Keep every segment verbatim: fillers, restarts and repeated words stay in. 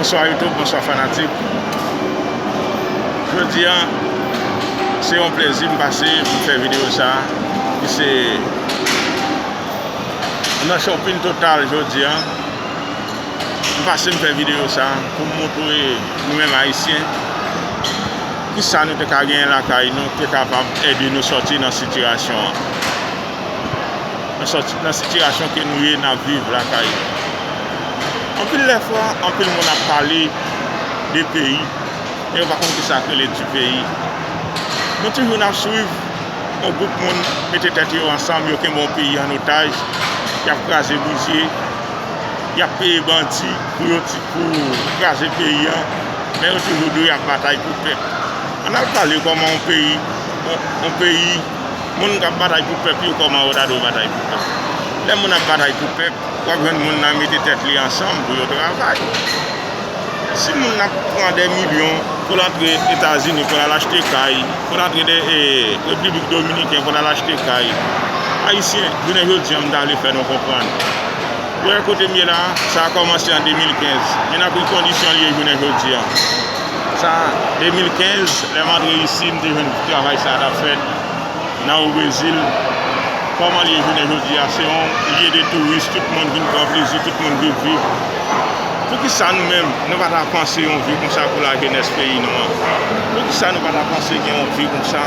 Bonswa YouTube, bonswa fanatik. Jodi a, se yon plezi m pase pou m fè videyo sa a. Ki se, m nan shopping Total jodi a. M pase m fè videyo sa a pou m montre nou menm Ayisyen kisa nou te ka genyen lakay nou ki te kapab ede nou sòti nan sitiyasyon an. Nan sòti, nan sitiyasyon ke nou ye, n ap viv lakay nou. Anpil lè fwa, anpil moun ap pale de peyi, men yo pa konn kisa k rele di peyi. Nou toujou n ap swiv yon gwoup moun mete tèt yo ansanm, yo kenbe yon peyi an otaj, y ap kraze brize, y ap peye bandi pou yo ti, pou kraze peyi an, men yo toujou di yo ap batay pou pèp. Ann al pale kòman yon peyi, yon, yon peyi, moun k ap batay pou pèp yo, kòman yo ta dwe batay pou pèp. Lè moun ap batay pou pèp, w ap jwenn moun nan mete tèt li ansanm pou yo travay. Si moun nan pran dè milyon pou l antre Etazini, pou l al achte kay, pou l antre de, e, Repiblik Dominiken, pou l al achte kay, Ayisyen, jounen jodi a, m ta vle fè nou konprann. Ou wè kote m ye la, sa a kòmanse an de mil kenz. Men nan ki kondisyon l ye jounen jodi a. Sa, de mil kenz, lè m antre isi, m te jwenn travay sa a t ap fèt nan o Brezil. Kòman l ye jounen jodi a? Se yon lye de touris, tout moun vin pran plezi, tout moun vin viv. Poukisa nou menm, nou pa ta panse yon vi konsa pou lajenès peyi nou an? Poukisa nou pa ta panse gen yon vi konsa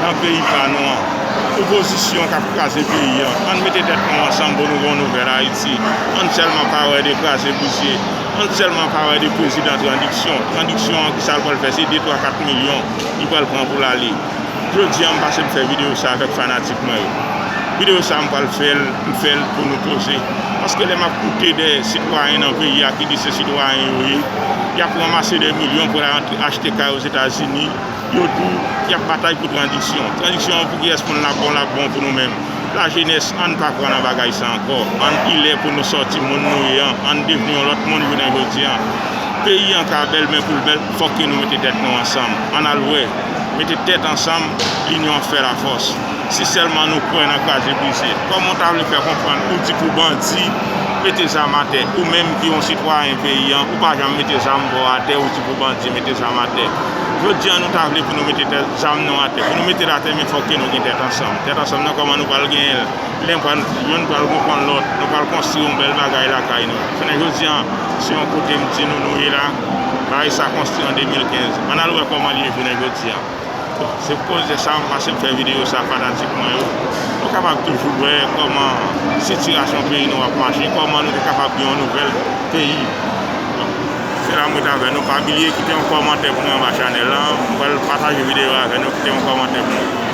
nan peyi pa nou an? Opozisyon k ap kraze peyi an, ann mete tèt nou ansanm pou nou gen yon nouvèl Ayiti. Ann sèlman pa wè de kraze brize. Ann sèlman pa wè de prezidan trandiksyon. Trandiksyon an, kisa l pral fè? Se de, twa, kat milyon li pral pran pou l ale. Jodi a, m pase m fè videyo sa avèk fanatik mwen yo. Videyo sa, m pral fè l, m fè l pou nou poze. Paske lè m ap koute de sitwayen nan peyi a ki di se sitwayen yo ye, y ap ranmase de milyon pou al antre, achte kay Ozetazini, yo di w y ap batay pou trandiksyon. Trandiksyon an pou kiyès moun l ap bon, l ap bon pou nou menm. Lajenès, ann pa kwè nan bagay sa ankò. Ann, li lè pou nou sòti moun nou ye an. Ann devni yon lòt moun jounen jodi a. Peyi an ka bèl, men pou l bèl, fòk ke nou mete tèt nou ansanm. Ann al wè. Mete tèt ansanm, linyon fè lafòs. Si sèlman nou kwè nan kraze brize. Kòman w ta vle fè konprann, ou di pou bandi mete zam atè, ou menm ki yon sitwayen peyi an, ou pa janm mete zam pa w atè, ou di pou bandi mete zam atè. Jodi a, nou ta vle pou nou mete tèt, zam nou atè. Pou nou mete l atè, men fòk ke nou gen tèt ansanm. Tèt ansanm nan, kòman nou pral genyen l? Lè pral, youn pral konprann lòt, nou pral konstwi yon bèl bagay lakay nou. Jounen jodi a, se yon kote m di nou nou ye la, bagay sa konstwi an de mil kenz. Ann al wè kòman l ye jounen jodi a. Bon, se pou koze sa, m pase m fè videyo sa, fanatik mwen yo. Nou kapab toujou wè kòman sitiyasyon peyi nou ap mache, kòman nou te kapab gen yon nouvèl peyi. Bon, se la m ret avè nou. Pa bliye kite yon kòmantè pou mwen anba chanèl la. M pral pataje videyo a avè nou, kite yon kòmantè pou mwen.